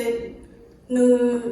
ces nws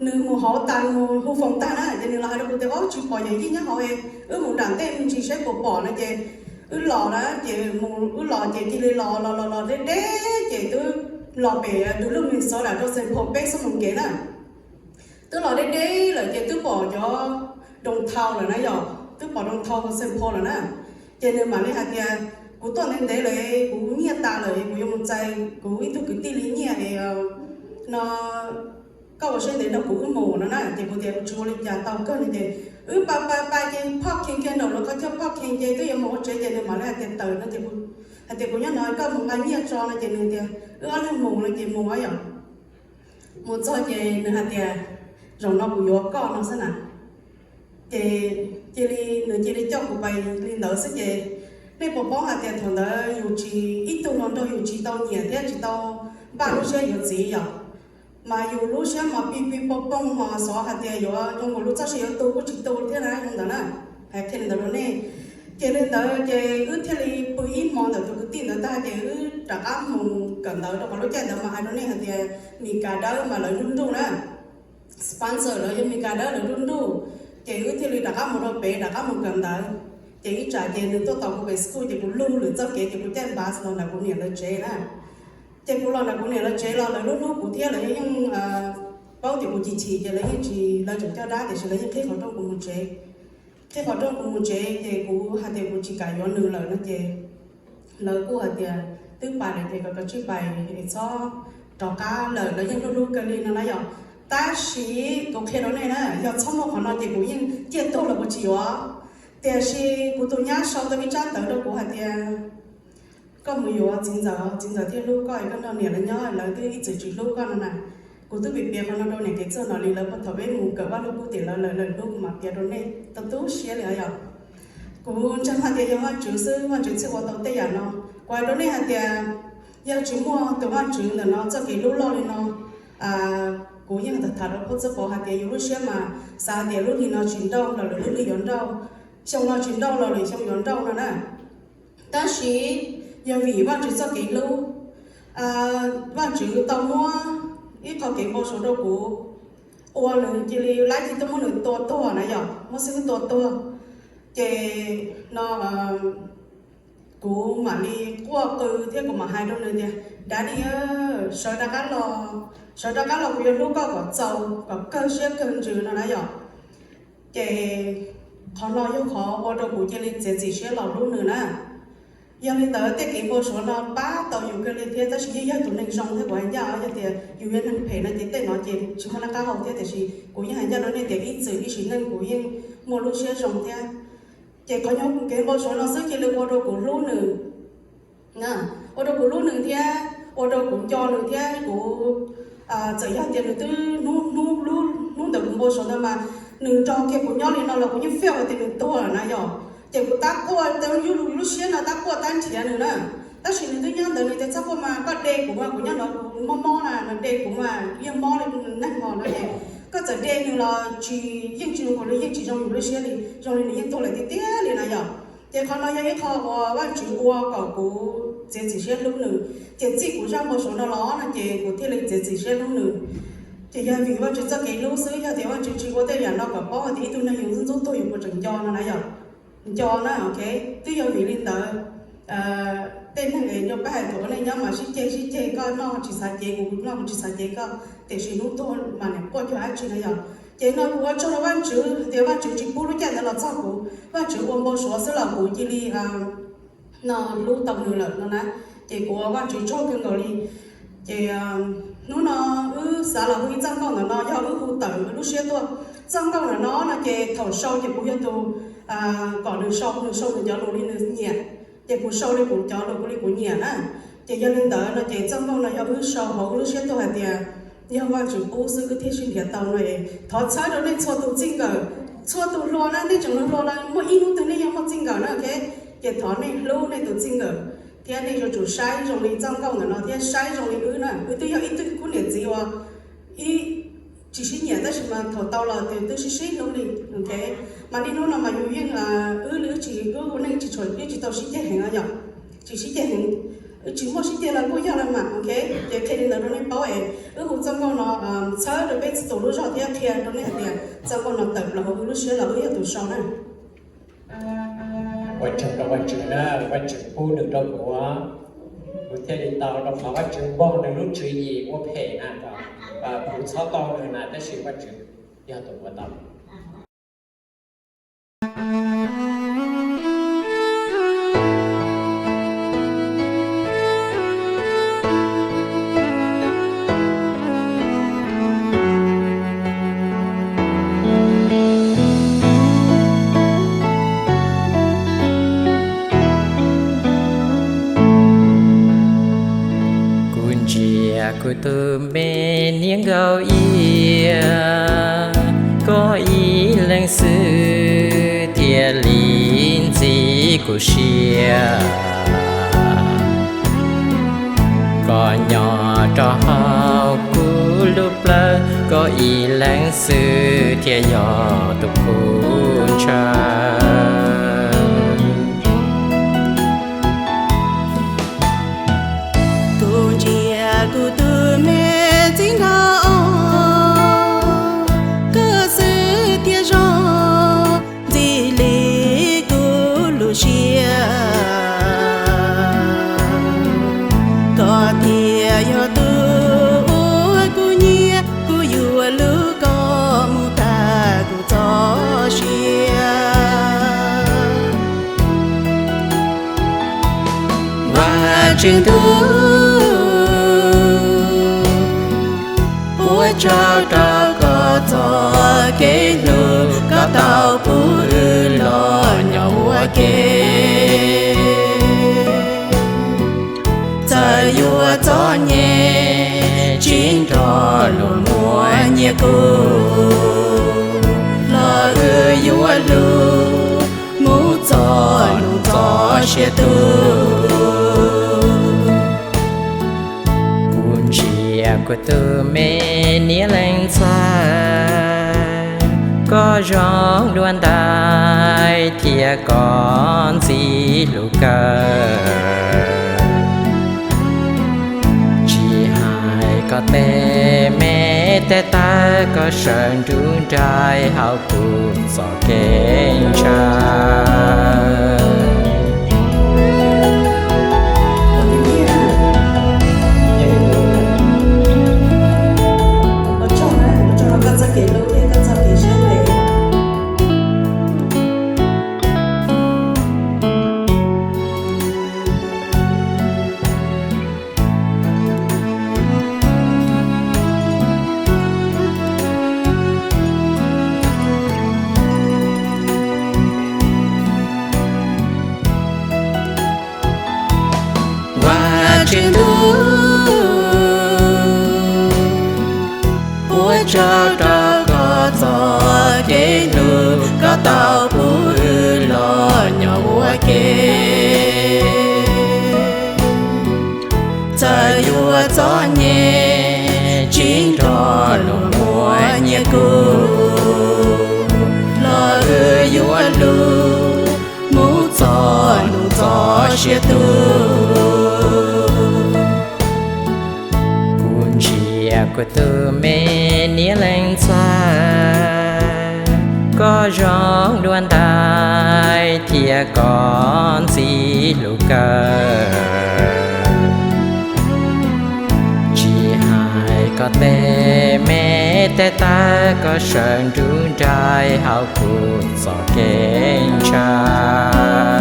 nws mus hauv tas, mus hu foos tag na ces nws los hais rau kuv tias, Ob, tsis pom yawm yij nyob hauv, wb mus nram ntej me ntsis saib puas pom no ces wb los na ces mus, wb los ces cia li los los los los deb deb ces twb los pem Duluth, Minnesota rau Saint Paul peb xuab moos kev na. Twb los deb deb lawm ces twb pom cov downtown lawm na yom, twb pom downtown Saint Paul lawm na. Ces nws mam li hais tias, Kuv tuaj ntev ntev lawm, kuv nyiaj tas lawm, kuv yuav mus txais kuv ib tug kwv tij li nyiaj es no koj ua siab ntev nrog kuv wb mus no na. Ces kuv tias, Tsis ua li cas, tau kawg no ces wb pais pais pais ces parking kiag nraum lawv qhov chaw parking ces twb yuav mus ua tsev ces nws mam li hais tias, Tawm no ces, hais tias, Kuv nyob no, koj mus nqa nyiaj tso no ces nws tias, Wb ob leeg mus no ces mus yom. Mus txog ces nws hais tias, Zaum no kuv yuav koj no xwb na. Ces cia li, nws cia li coj kuv pais li ntawd xwb ces nej puas paub hais tias thaum ntawd yus tsis, ib tug hluas nraug yus tsis tau nyiam thiab tsis tau npaj lub siab yuav txiv yom. Mas yus lub siab mas pij pij poj pooj ho xav hais tias yuav zoo nkaus lub txoj sia yuav tu kuj tsis tu thiab na, zoo ntawd na. Hais qhia li ntawd rau nej. Ces li ntawd ces wb thiaj li pw ib hmo ntawm tus kwv tij ntawd tag ces wb rov qab mus kawm ntawv rau qhov lub caij ntawd mas hais rau nej hais tias Mis Kas Dawb mas lawv nruj nruj na, sponsor lawv yog Mis Kas Dawb lawv nruj nruj. Ces wb thiaj li rov qab mus rau pem rov qab mus kawm ntawv. Ces ib tsam ces nws tuaj tos kuv pem school ces kuv lug lwm txoj kev ces kuv caij bus los ntawm kuv niam lawv tsev na. Ces kuv los ntawm kuv niam lawv tsev los lawv hlub hlub kuv thiab lawv yeej paub tias kuv chim chim ces lawv yeej tsis, lawv tseem coj dab tiam sis lawv yeej qhib qhov rooj kuv mus tsev. Qhib qhov rooj kuv mus tsev ces kuv hais tias kuv tsis kam yuav nws lawm no ces lawv kuj hais tias twb pais lawm ces kom koj tsij pais es txhob rov qab lawm, lawv yeej hlub hlub kawg li no na yom. Tab sis kuv qhia rau nej na, yog txhob muaj qhov no ces kuv yeej ciaj tuag los kuv tsis yuav. Tiam sis kuv tus nyab sau tau ib tsab ntawv rau kuv hais tias koj mus yuav txiv ntxawm, txiv ntxawm thiaj hlub koj, koj nrog niam lawv nyob lawv twb ib txwm tsis hlub koj no na. Kuv twb piav piav qhov no rau niam kev txog no li lawm, puag thaum peb mus kawm Vaj Lug Kub tim lawv, lawv lawv hlub kuv mas piav rau nej tau tu siab li os yom. Kuv ntseeg hais tias yog Vaj Tswv xwb, Vaj Tswv thiaj ua tau tej yam no. Kuv hais rau nej hais tias yog tsis muaj tus Vaj Tswv ntawm no txoj kev hlub loj li no, kuv yeej tham tham rau phauj Txawj Pov hais tias yus lub siab mas xav hais tias lub hli no tsis nrauj los lwm lub hli yuav nrauj, xyoo no tsis nrauj los lwm xyoo yuav nrauj no na. Tab sis yog vim Vaj Tswv txoj kev hlub, Vaj Tswv tau muab ib qho kev npau suav rau kuv, ua nws cia li laib cia tuaj muab nws tua tuag na yom, muab xib hwb tua tuag. Ces no kuv mam li quaj qw thiab kuv mam hais rau nws tias, Daddy, sawv rov qab los, sawv rov qab los kuv yuav hlub koj kom txaus kom kawg siab kawg ntsws no na yom. Ces qhov no yog qhov ua rau kuv cia li txiav txim siab los hlub nws na. Yog li ntawd tej kev npau suav no pab tau yus kawg li thiab, tab sis yeej yog tus neeg zoo thiab kuv hais ncaj, yog tias yus yog neeg phem no ces tej no ces tsis muaj noj qab haus thiab, tiam sis kuv yeej hais ncaj rau nej tias ib txwm ib sim neej kuv yeej muaj lub siab zoo thiab. Ces qhov nyuag kev npau suav no xwb cia li ua rau kuv hlub nws, ua rau kuv hlub nws thiab ua rau kuv nco nws thiab. Kuv txawm yog tias nws twb hnub, hnub, hnub ntawm kuv npau suav ntawd mas nws nrog kiag kuv nyob li no los kuv yeej feel tias nws tuag lawm na yom. Ces kuv tab quaj, yus lub siab no tab quaj tab nrhiav nws na. Tab sis nws twb nyob ntawd, nws tias, Txhob quaj mas, koj de kuv mas, kuv nyob no kuv mob mob na, nws de kuv mas yeej mob li neeg hos no ces koj txawm de nws los tsis, yeej tsis zoo, kuv li yeej tsis zoo yus lub siab li, zoo li nws yeej tuag lawm tiag tiag li na yom. Ces qhov no yog ib qho uas Vaj Tswv ua kom kuv txiav txim siab hlub nws. Ces txij kuv zaj npau suav no los no ces kuv thiaj li txiav txim siab hlub nws. Ces yog vim Vaj Tswv txoj kev hlub xwb, yog tias Vaj Tswv tsis ua tej yam no kom paub hais tias ib tug neeg yus ntxub ntxub tuag yus puas tseem nco no na yom. Nco na, ok. Twb yog vim li ntawd, tej neeg es nco pab hais tias ua neej nyob mas sib ceg sib ceg, koj noj tsis xav cev kuv, kuv noj kuv tsis xav cev koj, tiam sis hnub tuag mas niam quaj cuag dab tsi na yom. Ces no kuv ua tsaug rau Vaj Tswv tias Vaj Tswv tsis pub lub caij ntawd los txog kuv, Vaj Tswv ua npau suav xwb los kuv cia li no hlub tau nws lawm no na. Ces kuv ua Vaj Tswv tsaug kawg nkaus li. Ces hnub no wb xav los hu ib txoj nkauj ntawm no yog wb hu tawm lub siab tuaj. Txoj nkauj ntawm no no ces thaum sau ces kuv yog tus kom nws sau, nws sau nws cov lus li nws nyiam, ces kuv sau li kuv cov lus kuv li kuv nyiam na. Ces yog li ntawd no ces txoj nkauj no yog wb sau hauv wb lub siab tuaj hais tias yog Vaj Tswv pub xwb wb thiaj sib nrhiav tau no. Thov txhawb rau nej txhua tus txij nkawm, txhua tus hluas na, nej tseem hluas hluas no muaj ib hnub twg nej yeej muaj txij nkawm na, ok. Ces thov nej hlub nej tus txij nkawm thiab nej yuav tsum saib zoo li txoj nkauj ntawm no thiab saib zoo li wb na. Wb twb yog ib tug khub niam txiv uas ib tsis sib nyiam tab sis mas thaum tau los ces twb sib sib hlub li, ok. Mas niaj hnub no mas yus yeej, wb li wb tsis, wb ua neej tsis tshua, wb tsis tau sib ceg heev no yom, tsis sib ceg heev. Tsis muaj sib ceg los kuj yog los mas, ok. Ces qhia li ntawd rau nej paub es wb hu txoj nkauj no txhawb rau peb txhua tus lub zog thiab qhia rau nej hais tias txoj nkauj no tawm plaws hauv wb lub siab los wb yog tus sau na. Ua tsaug rau Vajtswv na, Vajtswv pub nws rau kuv, kuv thiaj li tau rau qhov Vajtswv npog nws lub tswv yim ua phem na, kuv txhob tau nws na, tab sis Vajtswv yog tus ua tau. Kuv ntsia kuv tus me niam nkauj iab, koj ib leeg xwb thiaj li ntxim kuv siab. Koj nyob rau hauv kuv lub plawv, koj ib leeg xwb thiaj yog tus kuv ntshaw. Kuv ntsia kuv tus me txiv nkauj, koj xwb thiaj zoo ntxim li kuv lub siab. Koj thiaj yog tus uas kuv nyiam, kuv yuav hlub koj mus tag kuv txoj sia. Vajtswv ntuj, ua tsaug rau koj txoj kev hlub, koj tau pub wb los nyob ua ke. Txawm yuav txom nyem tsis nrog luag muaj nyiaj kuv, los wb yuav hlub mus txog nus txoj sia tug. Kuv ntsia kuv tus me niam leej ntxhais, koj zoo dua ntais thiab koj ntxim hlub kawg. Tsis hais koj tej me tes taw, koj sawv nruj nrais hauv kuv txoj kev ntshaw. Vajtswv ntuj, ua tsaug rau koj txoj kev hlub, koj tau pub wb los nyob ua ke. Txawm yuav txom nyem tsis nrog luag muaj nyiaj kuv, los wb yuav hlub mus txog nus txoj sia tug. Kuv ntsia kuv tus me niam leej ntxhais, koj zoo dua ntais thiab koj ntxim hlub kawg. Tsis hais koj tej me tes taw, koj sawv nruj nrais hauv kuv txoj kev ntshaw.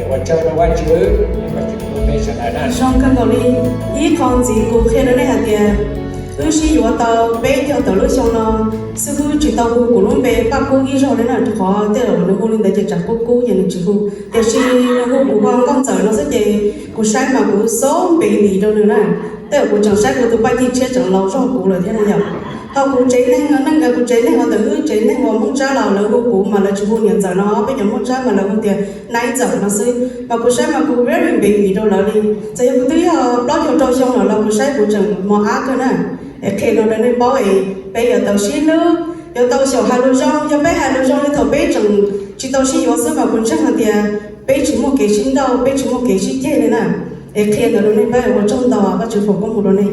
Ua tsaug rau Vajtswv, Vajtswv hlub peb sawv daws na. Zoo kawg nkaus li, ib qho ntxiv kuv qhia rau nej hais tias wb sib yuav tau peb caug tawm lub xyoo no xwb, wb tsis tau hu kuv lub npe Paj Kub ib zaug li na, rau qhov tej zaum nws hu li ntawd ces tsam Kub Kub ces nws tsis hu, tiam sis nws hu kuv ua Nkauj Ntxawm no xwb ces kuv saib mas kuv xob npe ntis rau nws na. Tej zaum kuv tseem saib kuv tus Paj Cij Tshiab tseem laus zog kuv lawm thiab na yom. Kuv tsev neeg, neej kuv tsev neeg ua ntawm wb tsev neeg uas Hmoob Tsab los lawv hu kuv mas lawv tsis hu niam ntxawm no, peb cov Hmoob Tsab mas lawv hu tias nai ntxawm no xwb. Mas kuv saib mas kuv very npem vim rau lawv li. Txawm yog kuv twb yog plaub caug rau xyoo lawm los kuv saib kuv tseem mos ab kawg na. Es qhia no rau nej paub es peb yuav tau sib hlub, yuav tau xyaum hais lus zoo. Yog peb hais lus zoo li thaum peb tseem tsis tau sib yuav xwb mas kuv ntseeg hais tias peb tsis muaj kev sib nrauj, peb tsis muaj kev sib ceg li na. Es qhia ntawd rau nej paub, ua tsaug ntau, Vajtswv foom koob hmoov rau nej.